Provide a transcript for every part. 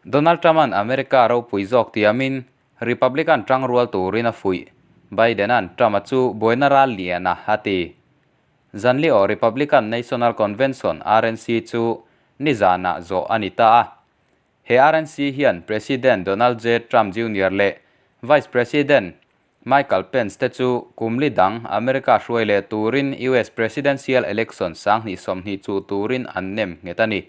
Donald Trump-a'n America ropui zawk tiamin Republican tangrual turin a fuih. Biden-a'n Trump-a chu buaina ral lian a a ti. Zanli aw Republican National Convention, RNC, chu nizanah zawh a ni ta a. He RNC hian President Donald J. Trump Junior leh Vice President Michael Pence te chu kum li dang America hruai leh turin US Presidential Election 2020 chuh turin an nem nghet a ni.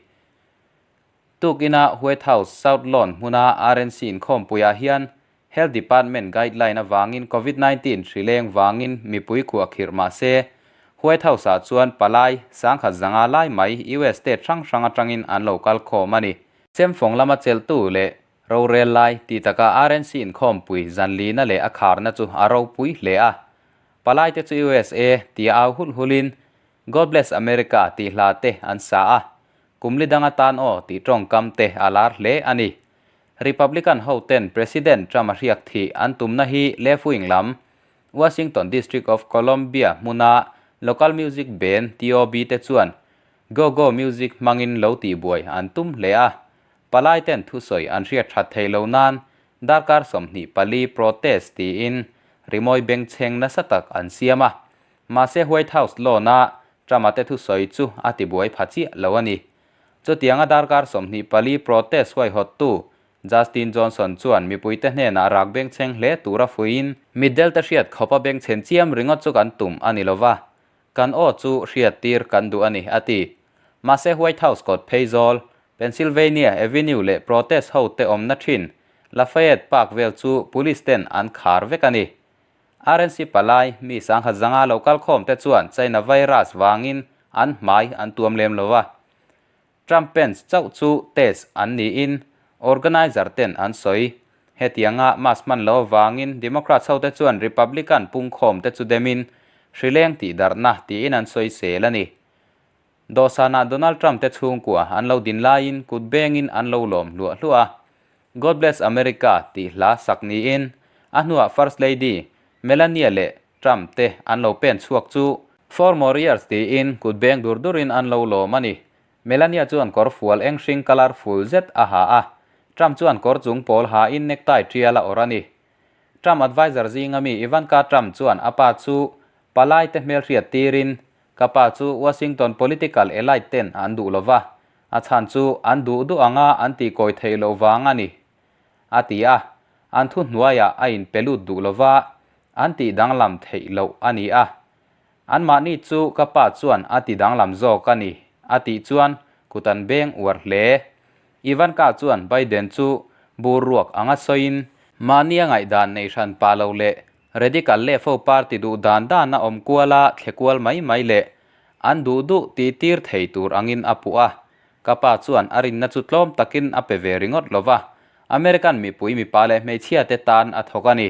Tukina White House South Lawn hmuna RNC inkhawmpuiah hian Health Department guideline avangin Covid 19 hri leng vangin mipui khuah khirh mah se, White House-ah chuan palai 1500 lai mai US state hrang hrang atangin an lo kal khawm a ni. Chemfawng lama chelhtu leh rorel lai tih taka RNC inkhawmpui zanlina leh a kharna chu a ropui hle a. Palaite chu USA tia au hulh hulhin God Bless America tih hla te an sa a, kum li dang atan aw tih tawngkam te a lar hle a ni. Republican ho ten President Trump a hriak thih an tumna hi left wing lam Washington District of Columbia hmuna local music band TOB te chuan Go Go Music hmangin lo tihbuai an tum hle a, palai ten thusawi an hriat that thei lo nan darkar 24 protest tiin rimawi bengchheng nasa tak an siam a. Mahse White House lawn-a Trump-a te thusawi chu a tibuai pha chiah lo a ni. Chutianga darkar 24 protest huaihawttu Justin Johnson chuan mipuite hnenah rak bengchheng hle tura fuiin, Mitdel te hriat khawpa bengchhen chiam ringawt chu kan tum a ni lova, kan aw chu hriat tir kan duh a ni, a ti. Mahse White House kawt phei zawl, Pennsylvania Avenue leh protest ho te awmna thin Lafayette Park vel chu police ten an khar vek a ni. RNC palai mi 1500 lo kalkhawm te chuan China virus vangin an hmai an tuam lem lo a. Trump Pence chauh chu test an niin organizer ten an sawi. Hetianga mask hman lo avangin Democrats ho te chuan Republican pungkhawm te chu demin hrileng tihdarhna tiin an sawi sel a ni. Dawhsanah Donald Trump te chhungkua an lo din laiin kut bengin an lo lawm hluah hluah a. God Bless America tih hla sak niin a hnuah First Lady Melania leh Trump te an lo pen chhuak chu Four more years tiin kut beng dur durin an lo lawm a ni. Melania chuan kawr fual eng hring colour full zet a ha a, Trump chuan kawr chung pawl hain necktie tial a awrh a ni. Trump adviser zinga mi Ivanka Trump chuan a pa chu palai te hmelhriat tirin Ka pa chu Washington political elite ten an duh lova, a chhan chu an duh duh anga an tih kawi theih loh vang a ni, a ti a. An thu hnuaiah a inpe lut duh lova, an tih danglam theih loh a ni a. Anmahni chu ka pa chuan a ti danglam zawk a ni, a tih chuan kut an beng uar hle. Ivanka chuan Biden chu bur ruak anga sawiin, mahnia ngaihdan nei hran pah lo leh Radical leh fo party duh dan dan a awm kual a, thle kual mai mai leh an duh duh tih tir thei tur angin a puh a. Ka pa chuan a rinna chu tlawm takin a pe ve ringawt lo va, American mipui mipa leh hmeichhia te tan a thawk a ni.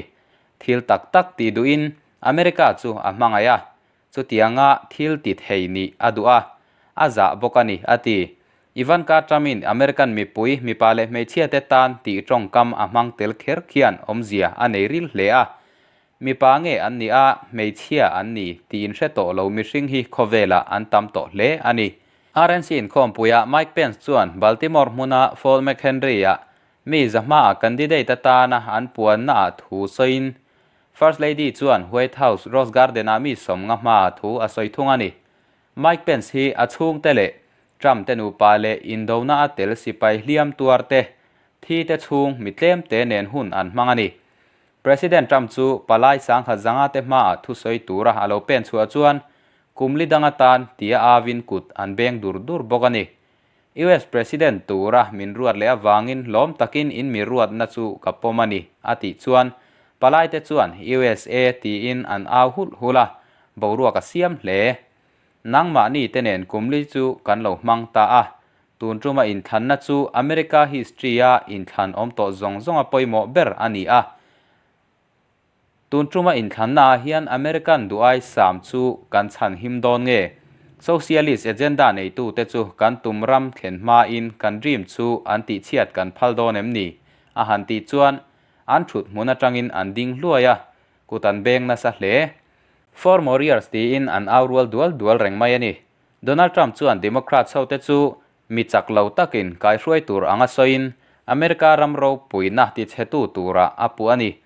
Thil tak tak tih duhin America chu a hmangaih a, chutianga thil ti thei nih a duh a, a zah bawk a ni, a ti. Ivanka Trump-in American mipui, mipa leh hmeichhiate tan tih tawngkam a hmang tel kher khian awmzia a nei ril hle a. Mipa nge an nih a, hmeichhia an ni tih inhre tawh lo mihring hi khawvelah an tam tawh hle a ni. RNC inkhawmpuiah Mike Pence chuan Baltimore hmuna Fort McHenry-ah mi zahmaah candidate atana an puannaah thu sawiin First Lady chuan White House Rose Garden-ah mi 50 hmaah thu a sawi thung a ni. Mike Pence hi a chhungte leh Trump te nupa leh indona a tel sipai hliam tuar te, thi te chhung mi tlem te nen hun an hmang a ni. President Trump chu palai 1500 te hmaah thusawi tura a lo pen chhuah chuan kum li dang atan tia avin kut an beng dur dur bawk a ni. US President tura min ruat leh avangin lawm takin in mi ruatna chu ka pawm a ni, a tih chuan palai te chuan USA tiin an au hulh hulh a, boruak a siam hle. Nangmahni te nen kum li chu kan lo hmang ta a, tun tuma inthlanna chu America history-a inthlan awm tawh zawng zawnga pawimawh ber a ni a. Tun tuma inthlannaah hian American duhai sam chu kan chhan him dawn nge? Socialist agenda neitute chu kan tum ram thlen hmain kan dream chu an tihchhiat kan phal dawn em ni? A han tih chuan an thut hmun atangin an ding hluai a, kut an beng nasa hle. Four more years tiin an au rual dual dual reng mai a ni. Donald Trump chuan Democrats hote chu mi chak lo takin kaihruai tur anga sawiin America ram ropuina tichhetu turah a puh a ni.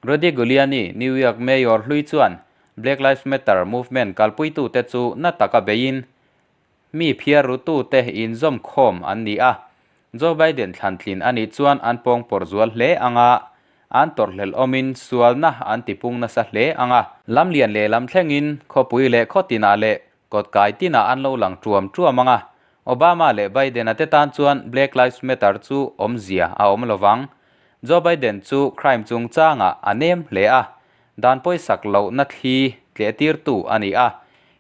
Rudy Giuliani, New York Mayor hlui chuan Black Lives Matter movement kalpuitute chu na taka beiin mi phiar rutute inzawmkhawm an ni a. Joe Biden thlantlin a nih chuan an pawngpawrh zual hle ang a, an tawrhhlelh awmin sualna an tipung nasa hle ang a. Lamlian leh lam thlengin khawpui leh khaw tinah leh Kawtkai tinah an lo lang ṭuam ṭuam ang a, Obama leh Biden-a te tan chuan Black Lives Matter chu awmzia a awm lo vang. Joe Biden chu crime chungchangah a nem hle a, dan pawisak lohna thli tlehtirtu a ni a,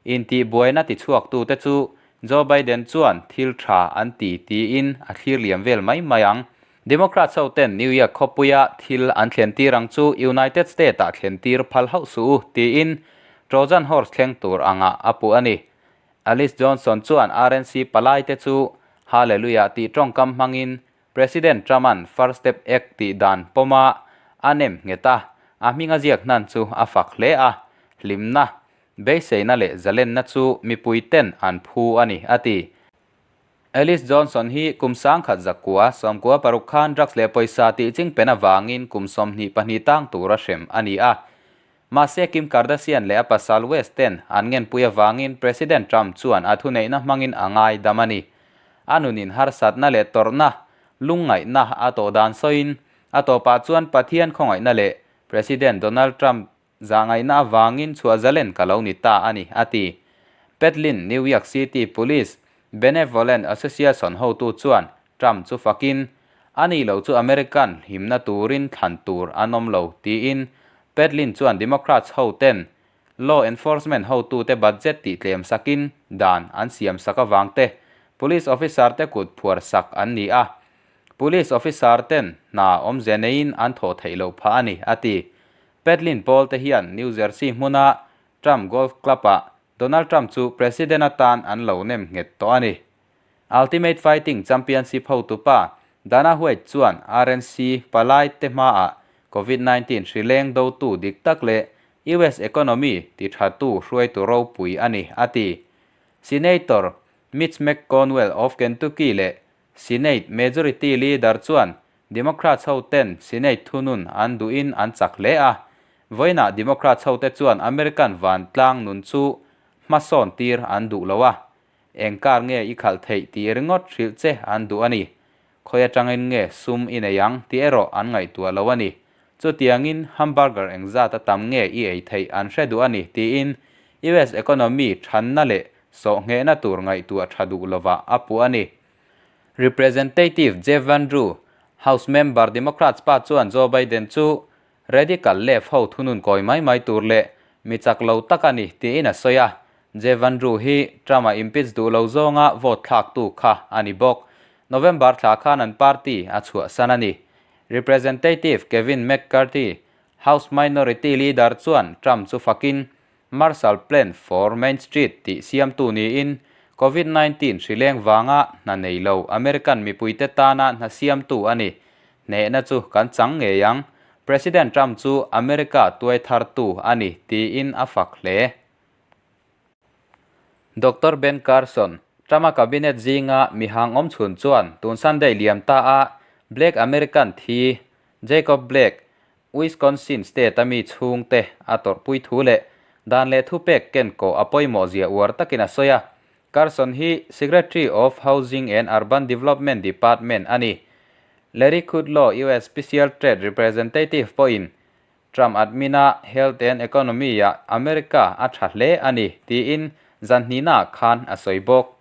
intihbuaina tichhuaktute chu Joe Biden chuan thil ṭha an ti tiin a thlir liam vel mai mai ang. Democrats ho ten New York khawpuia thil an thlentir ang chu United State-ah thlentir phal hauh suh u, tiin Trojan Horse thleng tur angah a puh a ni. Alice Johnson chuan RNC palaite chu Hallelujah tih tawngkam hmangin President Trump-a'n First Step Act tih dan pawma a nem nghet a, a hminga ziak hnan chu a fak hle a, hlimna, beiseina leh zalenna chu mipuiten an phu a ni, a ti. Alice Johnson hi kum 1996 khan drugs leh pawisa tih chingpen avangin kum 22 tang tura hrem a ni a. Mahse Kim Kardashian leh a pasal West ten an ngenpui avangin President Trump chuan a thuneihna hmangin a ngaidam a ni. A nunin harsatna leh tawrhna, lungngaihna a tawh dan sawiin a tawpah chuan Pathian khawngaihna leh President Donald Trump Zahngaihna avangin chhuah zalen ka lo ni ta a ni, a ti. Petlin, New York City Police Benevolent Association hotu chuan Trump chu fakin, A ni lo chu American himna turin thlan tur an awm lo, tiin Petlin chuan Democrats hoten law enforcement hotute budget tih tlem sakin dan an siam sak avang te police officer te kut phuar sak an ni a, police officer ten hna awmze neiin an thawh theih loh phah a ni, a ti. Petlin Paul te hian New Jersey hmuna Trump Golf Club-ah Donald Trump chu President atan an lo nem nghet tawh a ni. Ultimate Fighting Championship hotupa Dana White chuan RNC palai te hmaah Covid 19 hri leng dotu dik tak leh US economy ti thatu hruaitu ropui a ni, a ti. Senator Mitch McConnell of Kentucky leh Senate Majority Leader chuan Democrats ho ten Senate thunun an duhin an chak hle a, vawiinah Democrats ho te chuan American vantlang nun chu hmasawn tir an duh lo a, eng kar nge i khalh theih tih ringawt hrilh che an duh a ni. Khawi atangin nge sum i nei ang tih erawh an ngaihtuah lo a ni. Chutiangin hamburger engzat a tam nge i ei theih an hre duh a ni tiin US economy thanna leh sawhnghehna tur ngaihtuah tha duh lovah a puh a ni. Representative Jeff Van Drew, House member Democrats pa chuan Joe Biden chu radical left ho thunun kawi mai mai tur leh mi chak lo tak a ni tiin a sawi a. Jeff Van Drew hi Trump-a impeach duh lo zawnga vote thlaktu kha a ni bawk. November thla khan an party a chhuahsan a ni. Representative Kevin McCarthy, House Minority Leader chuan Trump chu fakin Marshall Plan for Main Street tih siamtu niin Covid 19 hri leng vanga hna nei lo American mipuite tana hna siamtu a ni. Hnehna chu kan chang ngei ang. President Trump chu America tuai thartu a ni tiin a fak hle. Doctor Ben Carson, Trump-a cabinet zinga mihang awm chhun chuan tun Sunday liam ta a Black American thi Jacob Blake Wisconsin state-a mi chhungte a tawrhpui thu leh dan leh thupek ken kawh a pawimawh zia uar takin a sawi a. Carson hi Secretary of Housing and Urban Development Department a ni. Larry Kudlow, US Special Trade Representative pawhin Trump admin-a Health and Economy-ah America a tha hle a ni tiin zan hnihnaah khan a sawi bawk.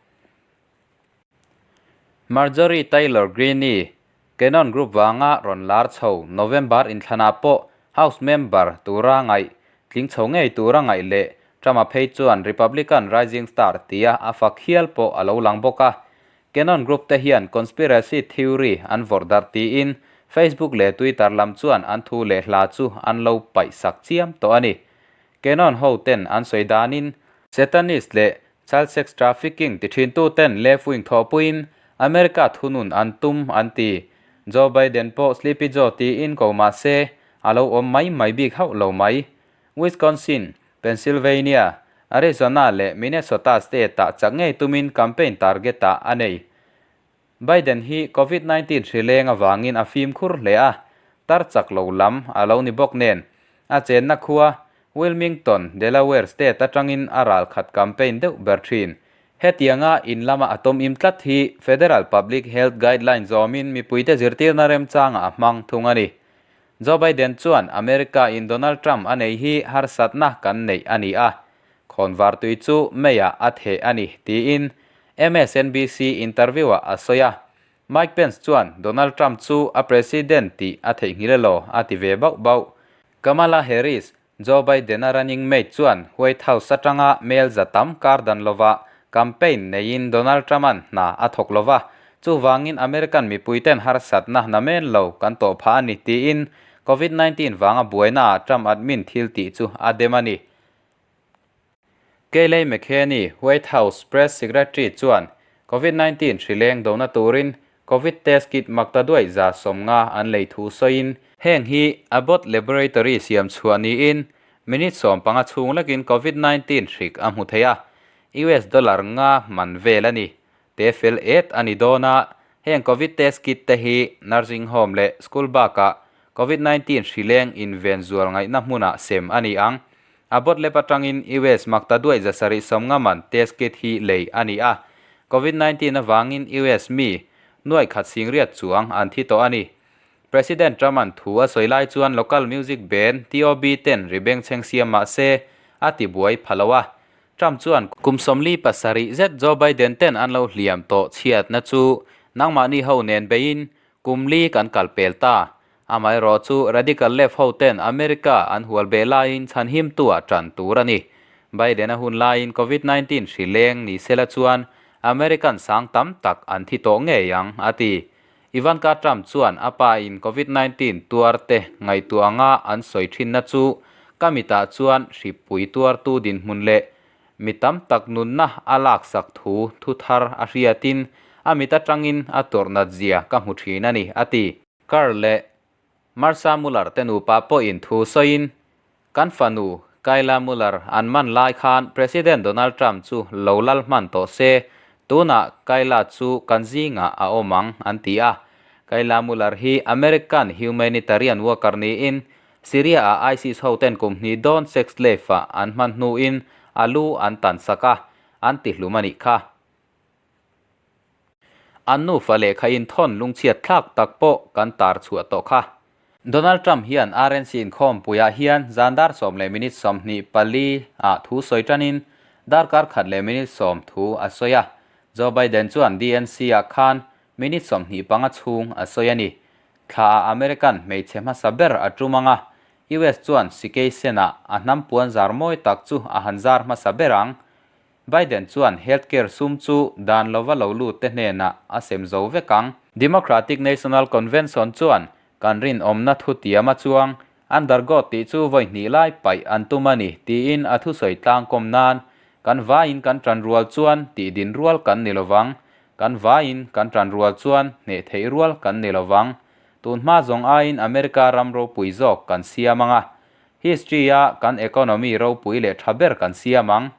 Marjorie Taylor Greene, Cannon Group vanga rawn lar chho November inthlanah pawh House member tura ngaih, tling chho ngei tura ngaih leh Trump-a phei chuan Republican rising star tia a fak hial pawh a lo lang bawk a. Cannon Group te hian conspiracy theory an vawrh darh tiin Facebook leh Twitter lam chuan an thu leh hla chu an lo paih sak chiam tawh a ni. Cannon ho ten an sawi danin, Satanist leh Child sex trafficking ti thintu ten left wing thawhpuiin America thunun an tum an ti. Joe Biden pawh Sleepy Joe tiin ko mah se, a lo awm mai mai bik hauh lo mai. Wisconsin, Pennsylvania, Arizona leh Minnesota state-ah chak ngei tumin campaign target-ah a nei. Biden hi Covid 19 hri leng avangin a fimkhur hle a, tar chak lo lam a lo ni bawk nen, a chenna khua Wilmington, Delaware state atangin a ralkhat campaign deuh ber thin. Hetianga in lama a tawm-im tlat hi Federal Public Health Guideline zawmin mipuite zirtirna remchangah a hmang thung a ni. Joe Biden chuan America in Donald Trump a nei hi harsatna kan neih a ni a, khawnvar tui chu meiah a theh a ni, tiin MSNBC interview-ah a sawi a. Mike Pence chuan Donald Trump chu a president tih a theihnghilh elaw a ti ve bauh bauh. Kamala Harris, Joe Biden-a running mate chuan White House atanga mail za tam kar dan lova campaign neiin Donald Trump-a'n hna a thawk lova, chuvangin American mipuiten harsatna namen lo kan tawh phah a ni tiin Covid 19 vanga buainaah Trump admin thil tih chu a dem a ni. Kayleigh McEnany, White House Press Secretary chuan Covid 19 hri leng dona turin Covid test kit makta duaih 150 an lei thu sawiin, heng hi Abbott Laboratory siam chhuah niin minute 15 chhung lekin Covid 19 hrik a hmu thei a, US dollar nga man vel a ni. Te fel et a ni dawn a, heng Covid test kit te hi nursing home leh school bakah Covid 19 hri leng inven zual ngaihna hmunah sem a ni ang. Abbott Lab atangin US makta duaih 750 man test kit hi lei a ni a. Covid 19 avangin US mi nuaih khat singriat chuang an thi tawh a ni. President Trump-a'n thu a sawi lai chuan local music band TOB ten ri bengchheng siam mah se a ti buai pha lo a. Trump chuan kum 47 zet Joe Biden ten an lo hliam tawh chhiatna chu nangmahni ho nen beiin kum li kan kal pel ta. Amaherawh chu radical left ho ten America an hual beh laiin chhanhimtu ah tan tur a ni. Biden a hun laiin Covid 19 hri leng ni sela chuan American sang tam tak an thi tawh ngei ang, a ti. Ivanka Trump chuan a pa in Covid 19 tuar te ngaihtuah anga an sawi thinna chu ka mitah chuan hripui tuartu dinhmun leh mi tam tak nunna a laksak thu thu thar a hriatin a mit atangin a tawrhnat zia ka hmu thin a ni, a ti. Carl leh Marsa Muller te nupa pawhin thu sawiin, Kan fanu, Kayla Muller an man lai khan President Donald Trump chu lo lal hman tawh se, tunah Kayla chu kan zingah a awm ang, an ti a. Kayla Muller hi American humanitarian worker niin, Syria-ah ISIS hoten kum hnih dawn sex slave-ah an hman hnuin a lu an tan sak a, an tihlum a nih kha. An nufa lehkha inthawn lungchhiat thlak tak pawh kan tar chhuah tawh kha. Donald Trump hian RNC inkhawmpuiah hian zan dar sawm leh minute 24 ah thu sawi tanin darkar khat leh minute 10 thu a sawi a. Joe Biden chuan DNC ah khan minute 25 chhung a sawi a ni. Thla ah American hmeichhe hmasa ber a tum ang a, US chuan sikei senah a hnam puan zar mawi tak chu a han zar hmasa ber ang. Biden chuan healthcare sum chu dan lova lo lut te hnenah a sem zo vek ang. Democratic National Convention chuan kan rinawmna thutiam a chuang, undergo tih chu vawi hnih lai paih an tum a ni tiin a thusawi tlangkawm nan, Kan vaiin kan tan rual chuan tih din rual kan ni lovang, kan vaiin kan tan rual chuan hneh theih rual kan ni lovang. Tun hma zawng aiin America ram ropui zawk kan siam ang a, History-a kan economy ropui leh tha ber kan siam ang,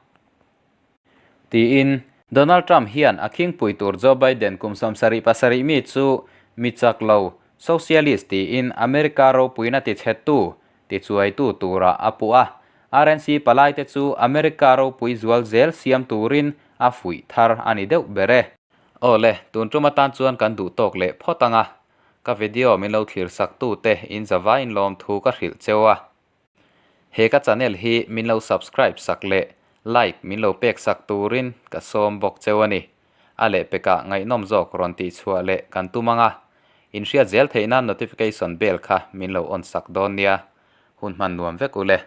tiin. Donald Trump hian a khingpui tur Joe Biden kum 77 mi chu mi chak lo, socialist tiin America ropuina tichhettu, tichuaitu turah a puh a. RNC palaite chu America ropui zual zel siam turin a fuih thar a ni deuh ber e. Aw le, tun tum atan chuan kan duh tawk leh phawt ang a. Ka video min lo thlir sak tu te in zavai in lawm thu ka hrilh cheu a. He ka channel hi min lo subscribe sak leh like min lo pek sak turin ka sawm bawk cheu a ni. A lehpekah ngaihnawm zawk rawn tih chhuah leh kan tum ang a. In hriat zel theih nan notification bell kha min lo on sak dawn nia. Hun hman nuam vek u le.